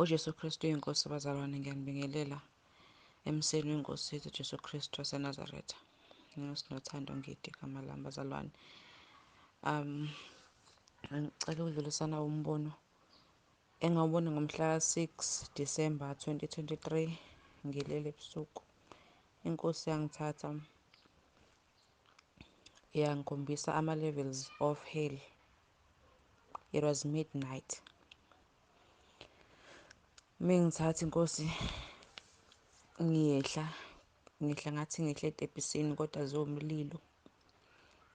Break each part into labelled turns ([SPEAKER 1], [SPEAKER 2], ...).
[SPEAKER 1] UJesu Kristu uyinkosi bazalwane, ngiyanibingelela emseni wenkosi yethu Jesu Kristu waseNazaretha. NginguSinothando Ngidi igama lami bazalwane. Ngicela ukudlulisana umbono engawubona ngomhla ka-6 December 2023 ngilele ebusuku. Inkosi yangithatha yangikhombisa ama-levels of hell. It was midnight. Mengithatha inkosi ngiyehla, ngehla ngathi ngehle etebhisini kodwa ziwumlilo.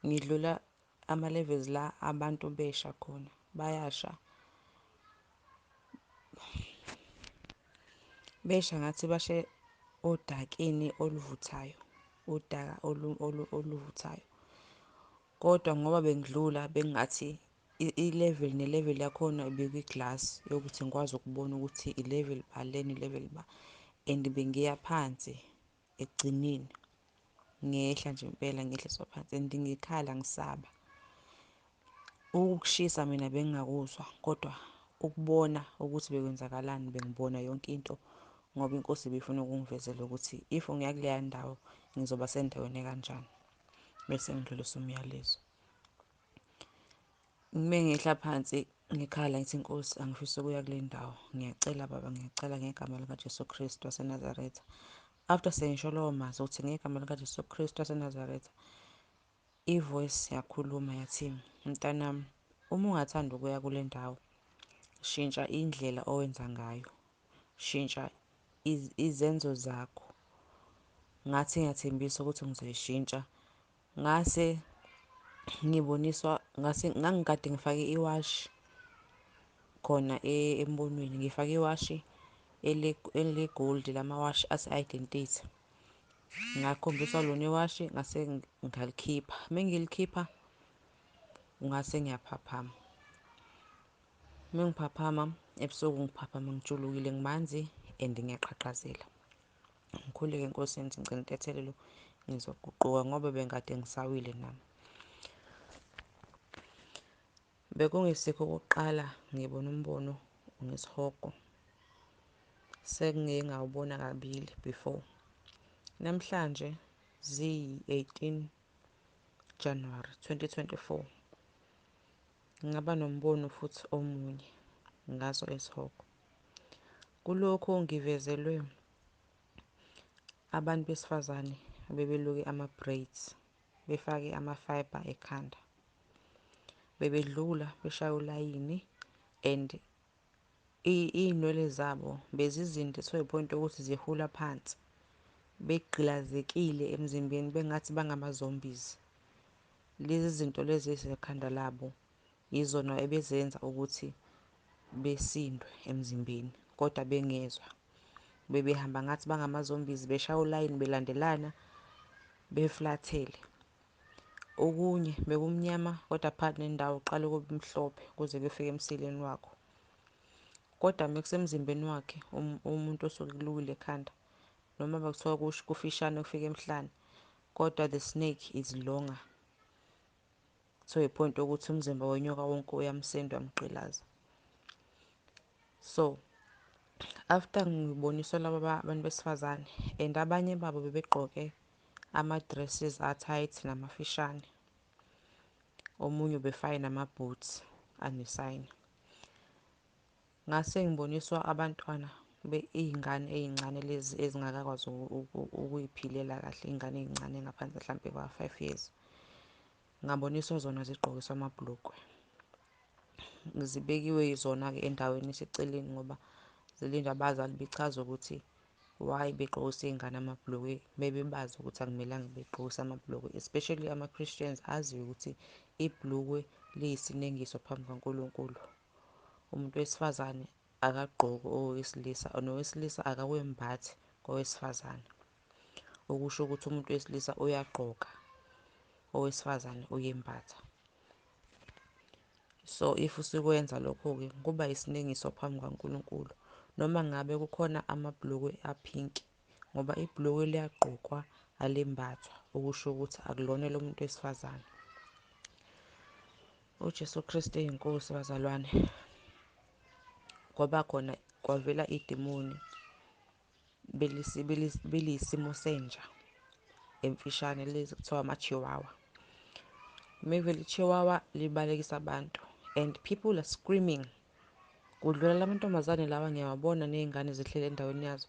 [SPEAKER 1] Ngidlula ama-levels la abantu besha khona, bayasha. Besha ngathi bashe odakeni oluvuthayo, udaka oluvuthayo. Kodwa ngoba bengidlula bengathi i-level ne-level yakhona ibikwi-glass yokuthi ngikwazi ukubona ukuthi i-level ba lena i-level ba, and bengiya phansi ekugcineni ngehla nje impela ngehliswa phansi and ngikhala ngisaba. Ukushisa mina bengingakuzwa, kodwa ukubona ukuthi bekwenzakalani bengibona yonke into, ngoba inkosi ibifuna ukungivezela ukuthi if ngiya kuleya ndawo ngizoba sendaweni ekanjani, bese ngidlulisa umyalezo. Ngime ngehla phansi ngikhala ngithi inkosi angifisi ukuya kule ndawo, ngiyacela baba, ngiyacela ngegama likaJesu Kristu waseNazaretha. After sengisho lawo mazwi ukuthi ngegama likaJesu Kristu waseNazaretha, i-voice yakhuluma yathi, mntanami, uma ungathanda ukuya kule ndawo, shintsha indlela owenza ngayo, shintsha izenzo zakho. Ngathi ngiyathembisa ukuthi ngizoyishintsha. Ngase ngiboniswa, ngase ngangikade ngifake iwashi khona embonweni, ngifake iwashi ele-gold, lamawashi ase-identity. Ngakhombiswa lona iwashi, ngase ngalikhipha. Mengilikhipha ngase ngiyaphaphama. Mengiphaphama ebusuku ngiphaphama ngijulukile, ngimanzi and ngiyaqhaqhazela. Ngikhuleke enkosini ngithi ngicela intethelelo, ngizoguquka ngoba bengikade ngisawile nami. Bekungesikho okokuqala ngibona umbono ngesihogo, sengike ngawubona kabili before. Namhlanje ziyi-18 January 2024, ngaba nombono futhi omunye ngaso isihogo. Kulokhu ngivezelwe abantu besifazane abebeluke ama-braids, befake ama-fibre ekhanda. Bebedlula beshaya ulayini and iy'nwele zabo bezizinde to a point yokuthi zihula phansi, begqilazekile emzimbeni bengathi bangama-zombies. Lezi zinto lezi ezisekhanda labo yizona ebezenza ukuthi besindwe emzimbeni kodwa bengezwa. Bebehamba ngathi bangama-zombies, beshaya ulayini belandelana beflathele. Okunye bekumnyama kodwa phakathi nendawo uqale kube mhlophe kuze kuyofika emsileni wakho. Kodwa mekusemzimbeni wakhe umuntu osuke kulukile ekhanda, noma bekuthiwa kufishane kufika emhlane, kodwa the snake is longer to a point yokuthi umzimba wenyoka wonke uyamsinda, uyamgqilaza. So after ngiboniswa laba abantu besifazane and abanye babo bebegqoke ama-dresses a-tight namafishane, omunye ubefake nama-boots anesayini. Ngase ngiboniswa abantwana iy'ngane ey'ncane lezi ezingakakwazi ukuy'philela kahle, iy'ngane ey'ncane ngaphansi mhlampe kwa-5 years. Ngaboniswa zona zigqokiswa amabhlukwe, zibekiwe zona-ke endaweni eseceleni ngoba zilinde abazali, bechaza ukuthi why begqokisa iy'ngane amabhlukwe bebebazi ukuthi akumelanga begqokise amabhlukwe, especially ama-Christians aziyo ukuthi ibhlukwe liyisinengiso phambi kaNkulunkulu. Umuntu wesifazane akagqoki owesilisa, nowesilisa akakwembathi kowesifazane, okusho ukuthi umuntu wesilisa uyagqoka, owesifazane uyembatha. So if usikwenza lokho-ke kuba isinengiso phambi kaNkulunkulu, noma ngabe kukhona amabhlukwe aphinki, ngoba ibhlukwe liyagqokwa alimbathwa, okusho ukuthi akulona lomuntu wesifazane. UJesu Kristu eyinkosi bazalwane. Kwaba khona kwavela idimoni beliyisimo senja emfishane, lezi kuthiwa ama-chihuahua. Mekuvela i-chihuahua libalekisa abantu and people are screaming. Kudlula lamantombazane lawa, ngiyawabona ney'ngane zihleli endaweni yazo.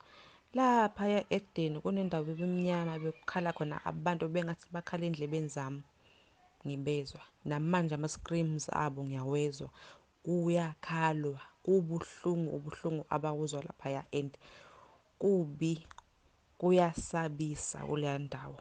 [SPEAKER 1] Laphaya ekudeni kunendawo ebimnyama bekukhala khona abantu bengathi bakhala ey'ndlebeni zami, ngibezwa. Namanje ama-screams abo ngiyawezwa. Kuyakhalwa, kubuhlungu ubuhlungu abakuzwa laphaya and kubi, kuyasabisa kuleya ndawo.